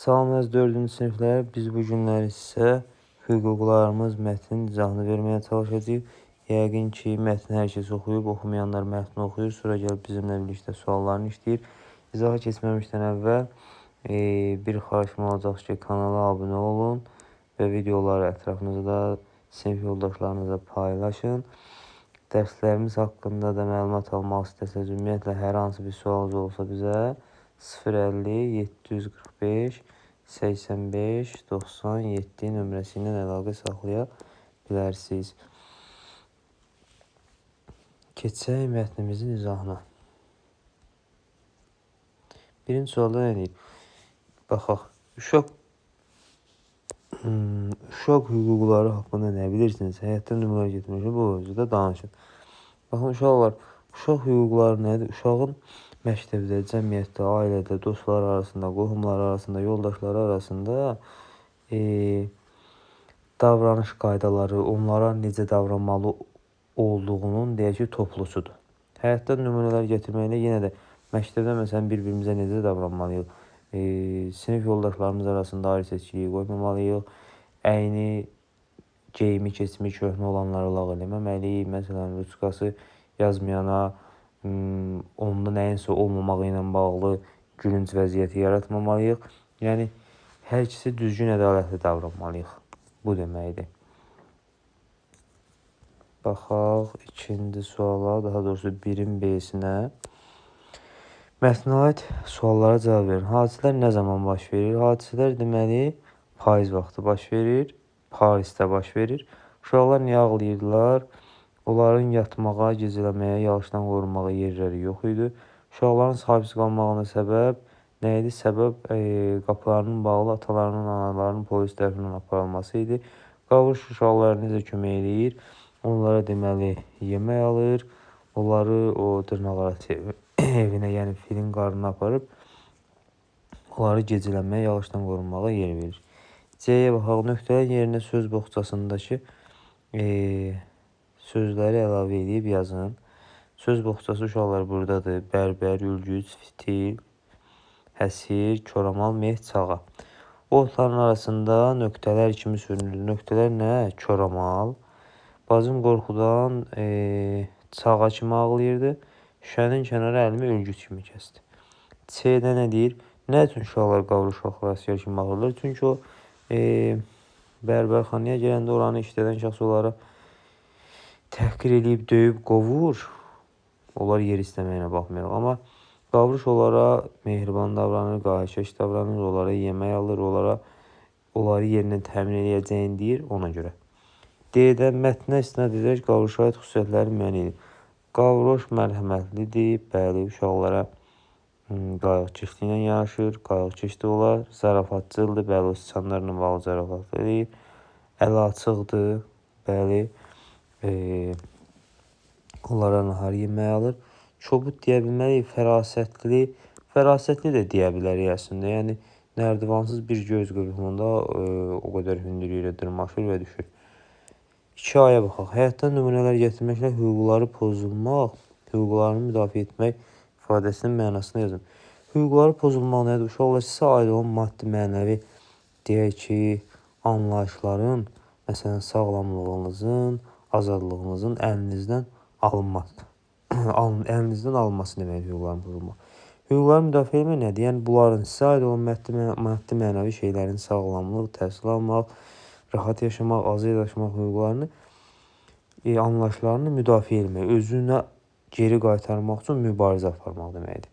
Salam əziz 4-cü siniflər, biz bu günlər isə hüquqlarımız mətnin izahını verməyə çalışacağıq. Yəqin ki, mətni hər kəs oxuyub, oxumayanlar mətni oxuyur, sonra gəlib bizimlə birlikdə suallarını işləyir. İzaha keçməmişdən əvvəl bir xahişim olacaq ki, kanala abunə olun və videoları ətrafınızda sinif yoldaşlarınıza paylaşın. Dərslərimiz haqqında da məlumat almaq istəsəniz, ümumiyyətlə hər hansı bir sualınız olsa bizə 050 745 85 97 nömrəsi ilə əlaqə saxlaya bilərsiniz. Keçək mətnimizin izahına. Birinci sualda nə deyir? Baxaq. Uşaq hüquqları haqqında nə bilirsiniz? Həyatda nümunə gətirmək bu mövzuda danışın. Baxın uşaqlar, uşaq hüquqları nədir? Uşağın məktəbdə, cəmiyyətdə, ailədə, dostları arasında, qohumları arasında, yoldaşları arasında davranış qaydaları, onlara necə davranmalı olduğunun, deyək ki, toplusudur. Həyatda nümunələr gətirməklə yenə də məktəbdə məsələn bir-birimizə necə davranmalıyıq? Sinif yoldaşlarımız arasında ayrı seçkiliyi qoymamalıyıq. Əyni geyimi keçimi köhnə olanlara lağ eləməməliyik. Məsələn, ruçkası yazmayana, onda nəyinsə olmamağı ilə bağlı gülünc vəziyyəti yaratmamalıyıq. Yəni, hər ikisi düzgün, ədalətli davranmalıyıq. Bu deməkdir. Baxaq ikinci suala, daha doğrusu 1-in B-sinə. Mətnə aid suallara cavab verin. Hadisələr nə zaman baş verir? Hadisələr deməli, payız vaxtı baş verir, Parisdə baş verir. Uşaqlar niyə ağlayırdılar? Onların yatmağa, gecələməyə, yağışdan qorunmağa yerləri yox idi. Uşaqların sahibsiz qalmağına səbəb nə idi? Səbəb qapılarının bağlı atalarının, analarının polis tərəfindən aparılması idi. Qavruş uşaqlara necə kömək eləyir? Onlara deməli yemək alır, onları o dırnaqarası evinə, yəni filin qarnına aparıb onları gecələməyə, yağışdan qorunmağa yer verir. C-yə baxaq. Nöqtələrin yerinə söz boğçasındakı sözləri əlavə edib yazın. Söz boğçası uşaqlar buradadır. Bərbər, ülgüc, fitil, həsir, koramal, meh, çağa. O otların arasında nöqtələr kimi sürünür. Nöqtələr nə? Koramal. Bacım qorxudan çağa kimi ağlayırdı. Şüşənin kənarı əlimi ülgüc kimi kəsdi. C-də nə deyir? Nə üçün uşaqlar qavruş əsgər kimi baxırlar? Çünki o bərbərxanaya gələndə oranı işlədən şəxs onlara təhqir eləyib, döyüb, qovur. Onlar yer istəməyinə baxmayaraq. Amma qavruş onlara mehriban davranır, qayğıkeş davranır, onlara yemək alır, onları yerinə təmin eləyəcəyini deyir ona görə. D-də mətnə istinad edərək qavruşa aid xüsusiyyətləri müəyyən edir. Qavruş mərhəmətlidir, bəli, uşaqlara qayğıkeşliklə yanaşır, qayğıkeşdir onlar, zarafatcıldır, bəli, o siçanlarla bağlı zarafat eləyir, əli açıqdır, bəli, onlara nahar yeməyi alır. Kobud deyə bilməliyik, fərasətli, fərasətli də deyə bilərik əslində. Yəni, nərdivansız bir göz qırpımında o qədər hündür yerə dırmaşır və düşür. 2A-ya baxaq. Həyatdan nümunələr gətirməklə hüquqları pozulmaq, hüquqlarını müdafiə etmək ifadəsinin mənasını yazın. Hüquqları pozulmaq nədir? Uşaqlar sizə aid olan maddi, mənəvi, deyək ki, anlayışların, məsələn, sağlamlığınızın, azadlığınızın əlinizdən alınması. Əlinizdən alınması deməkdir hüquqların pozulmaq. Hüquqları müdafiə etmək nədir? Yəni, bunların sizə aid olan maddi, mənəvi şeylərin sağlamlıq, təhsil almaq, rahat yaşamaq, azad yaşamaq hüquqlarını, anlayışlarını müdafiə etmək, özünə geri qaytarmaq üçün mübarizə aparmaq deməkdir.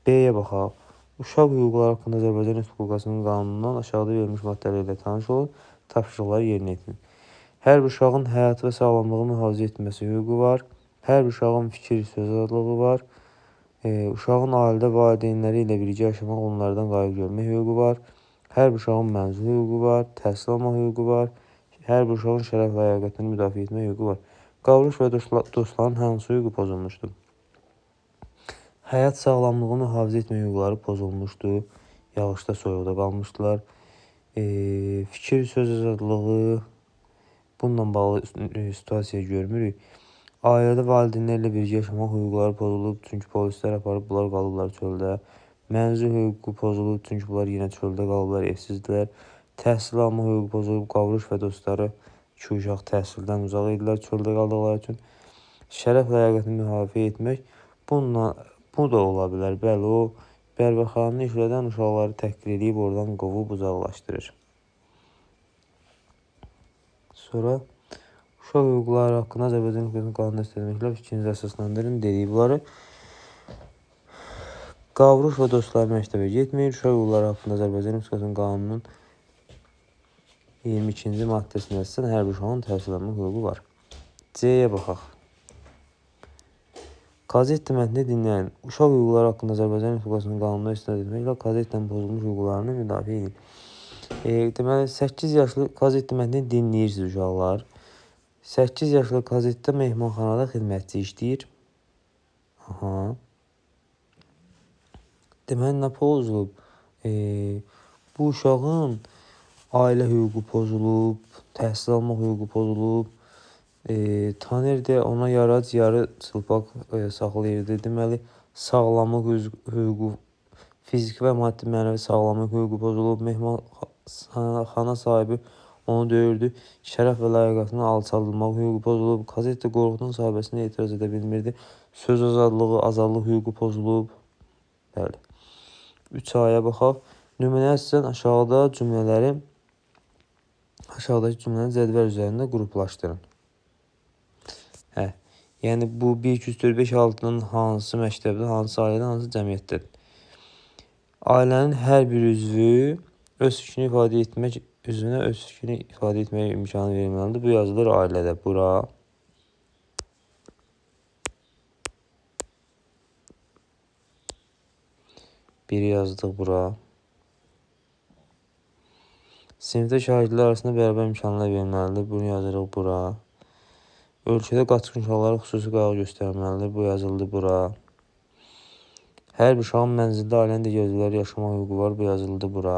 B-yə baxaq. Uşaq hüquqları haqqında Azərbaycan Respublikasının qanunundan aşağıda verilmiş maddələr ilə tanış olun, tapşırıqları yerinə yetirin. Hər bir uşağın həyatı və sağlamlığı mühafizə etməsi hüququ var. Hər bir uşağın fikir, söz azadlığı var. Uşağın ailədə valideynləri ilə birgə yaşamaq, onlardan qayğı görmək hüququ var. Hər bir uşağın mənzil hüququ var, təhsil almaq hüququ var. Hər bir uşağın şərəf ləyaqətini müdafiə etmək hüququ var. Qavruş və dostların hansı hüququ pozulmuşdur? Həyat sağlamlığını mühafizə etmək hüquqları pozulmuşdu. Yağışda, soyuqda qalmışdılar. Fikir, söz azadlığı bununla bağlı situasiya görmürük. Ailədə valideynlərlə birgə yaşamaq hüquqları pozulub, çünki polislər aparıb, bunlar qalıblar çöldə. Mənzil hüququ pozulub, çünki bunlar yenə çöldə qalıblar, evsizdirlər. Təhsil alma hüququ pozulub, Qavruş və dostları iki uşaq təhsildən uzaq idilər çöldə qaldıqları üçün. Şərəf ləyaqətini mühafizə etmək, bununla, bu da ola bilər. Bəli, o bərbərxananı işlədən uşaqları təhqir edib oradan qovub uzaqlaşdırır. Sonra uşaq hüquqları haqqında Azərbaycan Respublikasının qanunu istinad fikrinizi əsaslandırın dedik bunları. Qavruş və dostları məktəbə getmir. Uşaq hüquqları haqqında Azərbaycan Respublikasının qanununun 22-ci maddəsinə əsasən hər bir uşağın təhsil almaq hüququ var. C-yə baxaq. Kazetdə mətni dinləyin. Uşaq hüquqları haqqında Azərbaycan Respublikasının qanununa istinad etməklə kazetdən pozulmuş hüquqlarını müdafiə edin. Deməli, 8 yaşlı kazetdə mətni dinləyirsiniz uşaqlar. 8 yaşlı kazetdə mehmanxanada xidmətçi işləyir. Aha. Deməli, nə pozulub? Bu uşağın ailə hüququ pozulub, təhsil almaq hüququ pozulub. Taner də ona yarac yarı çılpaq saxlayırdı. Deməli, sağlamlıq hüququ, fiziki və maddi mənəvi sağlamlıq hüququ pozulub. Mehmanxana sahibi onu döyürdü. Şərəf və ləyaqətinin alçaldılmaq hüququ pozulub. Kazetdə Qorqudun sahibəsinə etiraz edə bilmirdi. Söz azadlığı, azadlıq hüququ pozulub. Bəli. 3 aya baxaq. Nümunəyə əsasən aşağıdakı cümlələri cədvəl üzərində qruplaşdırın. Hə, yəni bu 1, 2, 3, 4, 5, 6-nın hansı məktəbdə, hansı ailədə, hansı cəmiyyətdədir? Ailənin hər bir üzvü öz fikrini ifadə etmək, üzvünə öz fikrini ifadə etməyə imkanı verilməlidir. Bu yazılır ailədə. Bura. Biri yazdıq bura. Sinifdə şagirdlər arasında bərabər imkanlar verilməlidir. Bunu yazırıq bura. Ölkədə qaçqın uşaqlara xüsusi qayğı göstərilməlidir. Bu yazıldı bura. Hər bir uşağın mənzildə ailənin digər üzvləri yaşamaq hüququ var. Bu yazıldı bura.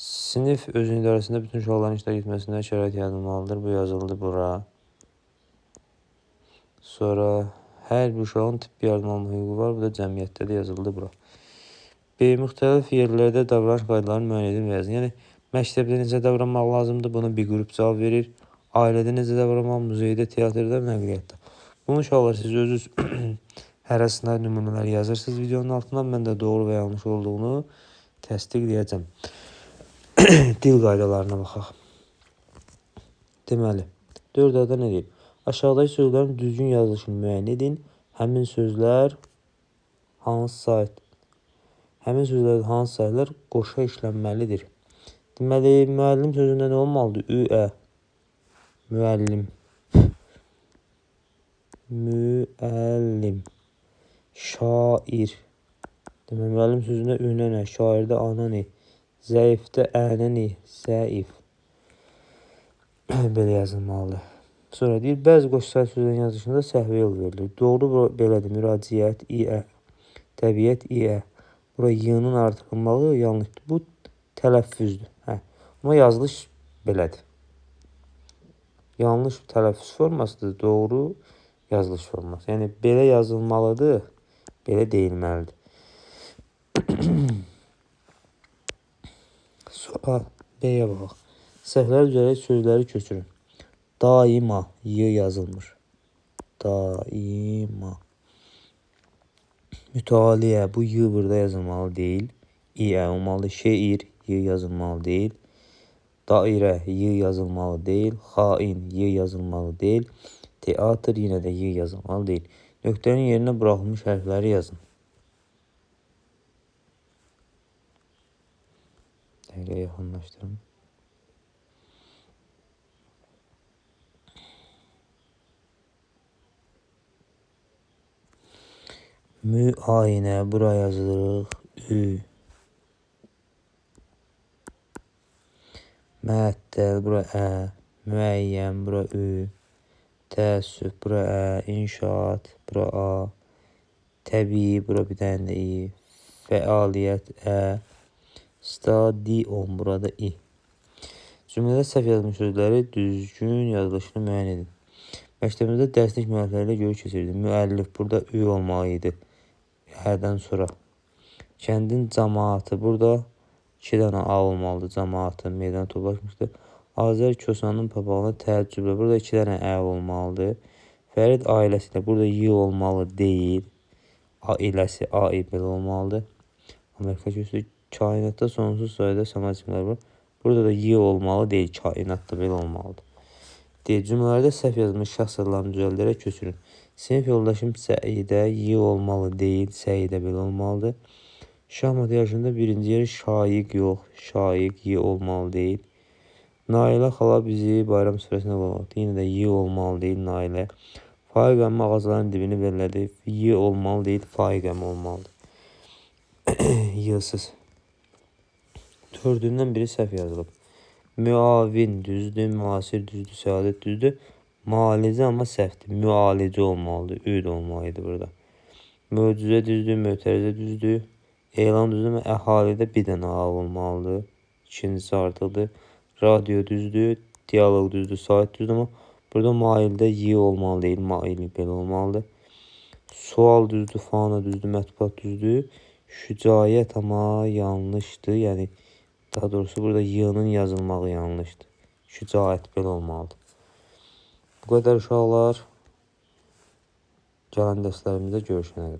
Sinif özünü idarəsində bütün uşaqların iştirak etməsinə şərait yaradılmalıdır. Bu yazıldı bura. Sonra hər bir uşağın tibbi yardım alma hüququ var. Bu da cəmiyyətdə də yazıldı bura. B. Müxtəlif yerlərdə davranış qaydalarını müəyyən edin və yazın. Yəni, məktəbdə necə davranmaq lazımdır? Buna bir qrup cavab verir. Ailədə necə davranmaq, muzeydə, teatrda, nəqliyyatda. Bunu uşaqlar siz özünüz hərəsində nümunələr yazırsınız videonun altından. Mən də doğru və yanlış olduğunu təsdiqləyəcəm. Dil qaydalarına baxaq. Deməli, 4-də nə deyir? Aşağıdakı sözlərin düzgün yazılışını müəyyən edin. Həmin sözlər hansı sayt? Həmin sözlərdə hansı saytlar qoşa işlənməlidir? Deməli, müəllim sözündə nə olmalıdır? Ü, ə. Müəllim. Müəllim. Şair. Deməli, müəllim sözündə ü-nə nə? Şairdə a-nə nə? Zəifdə ə-nə nə? Zəif. Belə yazılmalıdır. Sonra deyir, bəzi qoşa sayt sözlərin yazılışında səhvə yol verilir. Doğru belədir. Müraciət, i-ə. Təbiət, i-ə. Bura y-nın artırılmağı yanlışdır. Bu tələffüzdür. Hə. Amma yazılış belədir. Yanlış tələffüz formasıdır, doğru yazılış forması. Yəni, belə yazılmalıdır, belə deyilməlidir. Sonra B-yə baxaq. Səhvlər üzərə sözləri köçürün. Daima y yazılmır. Daima. Mütaliə, bu y burada yazılmalı deyil. İ-ə olmalıdır. Şeir, y yazılmalı deyil. Dairə, y yazılmalı deyil. Xain, y yazılmalı deyil. Teatr, yenə də y yazılmalı deyil. Nöqtənin yerinə buraxılmış hərfləri yazın. Dəqiqə yaxınlaşdırım. Müayinə, bura yazılırıq. Ü. Məəttəl, bura ə. Müəyyən, bura ü. Təəssüf, bura ə. İnşaat, bura a. Təbii, bura bir dənə də i. Fəaliyyət, ə. Stadion, burada i. Cümlədə səhv yazılmış sözləri düzgün yazılışını müəyyən edin. Məktəbimizdə dərslik müəllifləri ilə görüş keçirdi. Müəllif, burada ü olmalı idi. Hərdən sonra. Kəndin camaatı. Burada 2 dənə A olmalıdır. Camaatı meydana toplaşmışdı. Azər Kosanın papağına təəccüblə. Burada 2 dənə Ə olmalıdır. Fərid ailəsi ilə burada Y olmalı deyil. A iləsi A i belə olmalıdır. Amerika köçdü. Kainatda sonsuz sayda səma cisimləri var. Burada da Y olmalı deyil. Kainatda belə olmalıdır. D. Cümlələrdə səhv yazılmış şəxs adlarını düzəldərək köçürün. Sinif yoldaşım Səidə Y olmalı deyil. Səidə belə olmalıdır. Şahmat yarışında birinci yeri Şaiq yox. Şaiq Y olmalı deyil. Nailə xala bizi bayram süfrəsinə qonaq. Yenə də Y olmalı deyil Nailə. Faiq əmi ağacların dibini bellədi. Y olmalı deyil, Faiq əmi olmalıdır. Y-sız. Dördündən biri səhv yazılıb. Müavin düzdür, müasir düzdür, səadət düzdür. Müalicə amma səhvdir. Müalicə olmalıdır. Ü də olmalıydı burada. Möcüzə düzdür, mötərizə düzdür. Elan düzdür, amma əhalidə bir dənə A olmalıdır. İkincisi artıqdır. Radio düzdür, diyaloq düzdür, saat düzdür, amma burada maildə Y olmalı deyil, mail belə olmalıdır. Sual düzdür, fauna düzdür, mətbuat düzdür. Şücaət amma yanlışdır. Yəni daha doğrusu burada Y-nın yazılmağı yanlışdır. Şücaət belə olmalıdır. Bu qədər uşaqlar. Gələn dərslərimizdə görüşənə qədər.